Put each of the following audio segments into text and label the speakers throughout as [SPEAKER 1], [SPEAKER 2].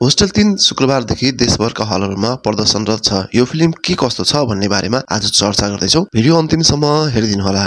[SPEAKER 1] Hostel 3 शुक्रबारदेखि देशभरका हलहरूमा प्रदर्शनरत छ। यो film के कस्तो छ भन्ने बारेमा आज चर्चा गर्दैछौँ। भिडियो अन्तिमसम्म हेरिदिनुहोला।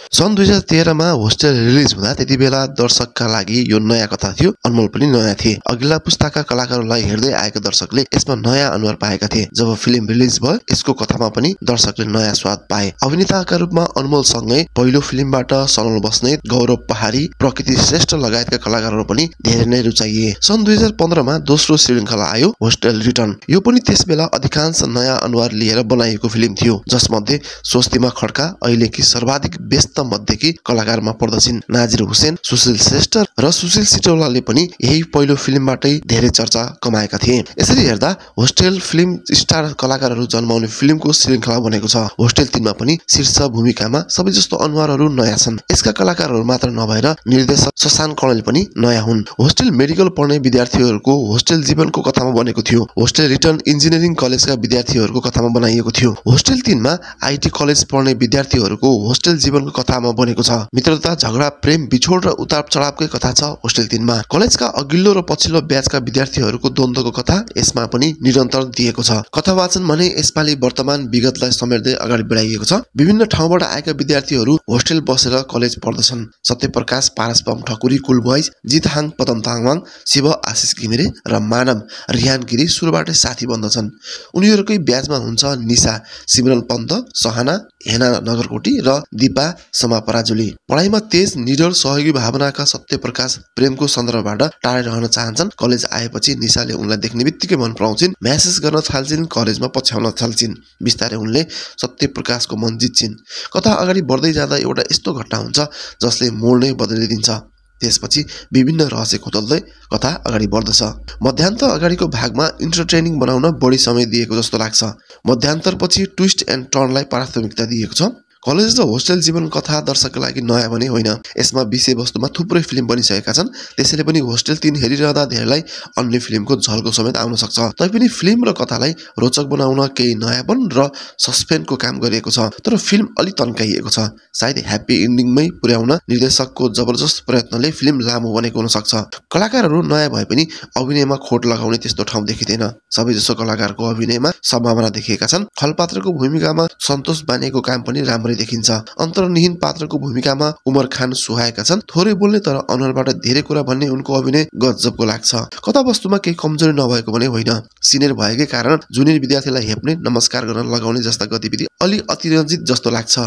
[SPEAKER 1] सन् 2013 मा होस्टेल रिलिज हुँदा त्यति बेला दर्शकका लागि यो नयाँ कथा थियो। अनमोल पनि नयाँ थिए। अघिल्ला पुस्ताका कलाकारहरूलाई हेर्दै आएका दर्शकले यसमा नयाँ अनुहार पाएका थिए। जब फिल्म रिलिज भयो यसको कथामा पनि दर्शकले नयाँ स्वाद पाए। अभिनेताका रूपमा अनमोल सँगै पहिलो फिल्मबाट सनल बस्नेत, गौरव पहाडी, प्रकृति श्रेष्ठ लगायतका कलाकारहरू पनि धेरै नै रुचाइए। सन् 2015 मा दोस्रो श्रृङ्खला आयो होस्टेल रिटर्न। यो पनि त्यसबेला अधिकांश नयाँ अनुहार लिएर बनाइएको फिल्म थियो, जसमध्ये स्वस्तिमा खड्का अहिलेकी सर्वाधिक व्यस्त मध्येकी कलाकारमा पर्दछिन्। नाजिर हुसेन, सुशील श्रेष्ठ र सुशील सिटौलाले पनि यही पहिलो फिल्मबाटै धेरै चर्चा कमाएका थिए। यसरी हेर्दा होस्टेल फिल्म स्टार कलाकारहरू जन्माउने फिल्मको श्रृङ्खला बनेको छ। होस्टेल 3 मा पनि शीर्ष भूमिकामा सबैजस्तो अनुहारहरू नयाँ छन्। यसका कलाकारहरू मात्र नभएर निर्देशक शशाङ्क कणेल पनि नयाँ हुन्। होस्टेल मेडिकल पढ्ने विद्यार्थीहरूको होस्टेल जीवनको कथामा बनेको थियो। होस्टेल रिटर्न इन्जिनियरिङ कलेजका विद्यार्थीहरूको कथामा बनाइएको थियो। होस्टेल 3 मा आईटी कलेज पढ्ने विद्यार्थीहरूको होस्टेल जीवनको कथामा बनेको छ। मित्रता, झगडा, प्रेम, बिछोड र उतार चढावकै कथा छ होस्टेल 3 मा। कलेजका अघिल्लो र पछिल्लो ब्याचका विद्यार्थीहरूको द्वन्द्वको कथा यसमा पनि निरन्तर दिएको छ। कथा वाचन भने यसपालि वर्तमान विगतलाई समेट्दै अगाडि बढाइएको छ। विभिन्न ठाउँबाट आएका विद्यार्थीहरू होस्टेल बसेर कलेज पढ्दछन्। सत्यप्रकाश, पारस बम ठकुरी, कुल बोइज, जितहाङ, पदम ताङवाङ, शिव आशिष घिमिरे र मानव रिहान गिरी सुरुबाटै साथी बन्दछन्। उनीहरूकै ब्याचमा हुन्छ निशा, सिमरन पन्त, सहाना, हेना नगरकोटी र दिपा समा पराजुली। पढाइमा तेज, निडर, सहयोगी भावनाका सत्यप्रकाश प्रेमको सन्दर्भबाट टाढै रहन चाहन्छन्। कलेज आएपछि निशाले उनलाई देख्ने बित्तिकै मन पराउँछिन्, म्यासेज गर्न थाल्छिन्, कलेजमा पछ्याउन थाल्छिन्। बिस्तारै उनले सत्यप्रकाशको मन जित्छिन्। कथा अगाडि बढ्दै जाँदा एउटा यस्तो घटना हुन्छ जसले मोड नै बदलिदिन्छ। त्यसपछि विभिन्न रहस्य खोतल्दै कथा अगाडि बढ्दछ। मध्यान्तर अगाडिको भागमा इन्टरटेनिङ बनाउन बढी समय दिएको जस्तो लाग्छ। मध्यान्तरपछि ट्विस्ट एन्ड टर्नलाई प्राथमिकता दिएको छ। कलेज र होस्टेल जीवन कथा दर्शकका लागि नयाँ भने होइन। यसमा विषयवस्तुमा थुप्रै फिल्म बनिसकेका छन्। त्यसैले पनि होस्टेल 3 हेरिरहँदा धेरैलाई अन्य फिल्मको झल्को समेत आउन सक्छ। तैपनि फिल्म र कथालाई रोचक बनाउन केही नयाँपन र सस्पेन्सको काम गरिएको छ। तर फिल्म अलि तन्काइएको छ। सायद ह्याप्पी इन्डिङमै पुर्याउन निर्देशकको जबरजस्त प्रयत्नले फिल्म लामो बनेको हुन सक्छ। कलाकारहरू नयाँ भए पनि अभिनयमा खोट लगाउने त्यस्तो ठाउँ देखिँदैन। सबैजसो कलाकारको अभिनयमा सम्भावना देखिएका छन्। खलपात्रको भूमिकामा सन्तोष बानिएको काम पनि राम्रै देखिन्छ। अन्तर्निहिन पात्रको भूमिकामा उमर खान सुहाएका छन्। थोरै बोल्ने तर अनुहारबाट धेरै कुरा भन्ने उनको अभिनय गजबको लाग्छ। कथावस्तुमा केही कमजोरी नभएको भने होइन। सिनियर भएकै कारण जुनियर विद्यार्थीलाई हेप्ने, नमस्कार गर्न लगाउने जस्ता गतिविधि अलि अतिरञ्जित जस्तो लाग्छ।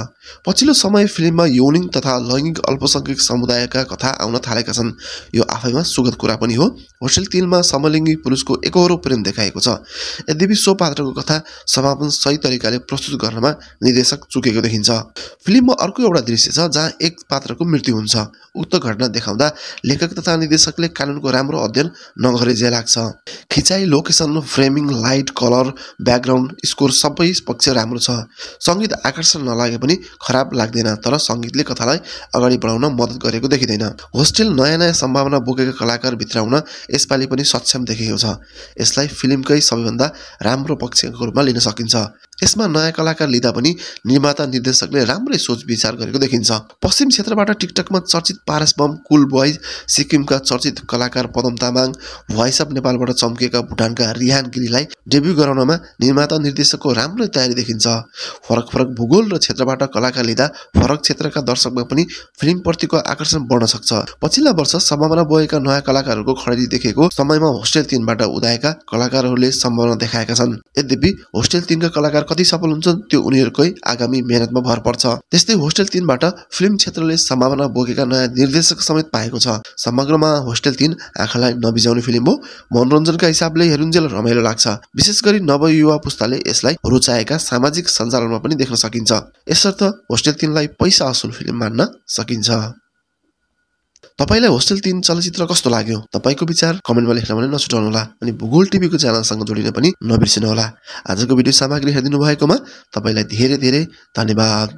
[SPEAKER 1] पछिल्लो समय फिल्ममा यौनिक तथा लैङ्गिक अल्पसंख्यक समुदायका कथा आउन थालेका छन्। यो आफैमा सुखद कुरा पनि हो। होस्टेल 3 मा समलिङ्गी पुरुषको एकहोरो प्रेम देखाएको छ। यद्यपि सो पात्रको कथा समापन सही तरिकाले प्रस्तुत गर्नमा निर्देशक चुकेको देखिन्छ। फिल्ममा अर्को एउटा दृश्य छ जहाँ एक पात्रको मृत्यु हुन्छ। उक्त घटना देखाउँदा लेखक तथा निर्देशकले कानुनको राम्रो अध्ययन नगरे जै लाग्छ। खिचाइ, location, framing, light, colour, background score सबै पक्ष राम्रो छ। सङ्गीत आकर्षण नलागे पनि खराब लाग्दैन, तर सङ्गीतले कथालाई अगाडि बढाउन मद्दत गरेको देखिँदैन। होस्टेल नयाँ नयाँ सम्भावना बोकेका कलाकार भित्राउन यसपालि पनि सक्षम देखेको छ। यसलाई फिल्मकै सबैभन्दा राम्रो पक्षको रूपमा लिन सकिन्छ। यसमा नयाँ कलाकार लिँदा पनि निर्माता निर्देशकले राम्रै सोच विचार गरेको देखिन्छ। पश्चिम क्षेत्रबाट टिकटकमा चर्चित पारस बम, कुल बोइज, सिक्किमका चर्चित कलाकार पदम तामाङ, भोइस अफ नेपालबाट चम्किएका भुटानका रिहान गिरीलाई डेब्यू गराउनमा निर्माता निर्देशकको राम्रो तयारी देखिन्छ। फरक फरक भूगोल र क्षेत्रबाट कलाकार लिँदा फरक क्षेत्रका दर्शकमा पनि फिल्मप्रतिको आकर्षण बढ्न सक्छ। पछिल्ला वर्ष सम्भावना बोकेका नयाँ कलाकारहरूको खडेरी देखेको समयमा होस्टेल 3 बाट उदाएका कलाकारहरूले सम्भावना देखाएका छन्। यद्यपि होस्टेल 3 का कलाकार कति सफल हुन्छन् त्यो उनीहरूकै आगामी मेहनतमा भर पर्छ। त्यस्तै होस्टेल 3 बाट फिल्म क्षेत्रले सम्भावना बोकेका नयाँ निर्देशक समेत पाएको छ। समग्रमा होस्टेल 3 आँखालाई नबिजाउने फिल्म हो। मनोरञ्जनका हिसाबले हेरुन्जेल रमाइलो लाग्छ। विशेष गरी नवयुवा पुस्ताले यसलाई रुचाएका सामाजिक सञ्जालमा पनि देख्न सकिन्छ। यसर्थ होस्टेल 3 लाई पैसा असुल फिल्म मान्न सकिन्छ। तपाईलाई होस्टेल 3 चलचित्र कस्तो लाग्यो? तपाईको विचार कमेन्टमा लेख्न भने नछुटाउनुहोला। अनि भूगोल टिभीको च्यानलसँग जोडिन पनि नबिर्सिनुहोला। आजको भिडियो सामग्री हेरिदिनु भएकोमा तपाईलाई धेरै धेरै धन्यवाद।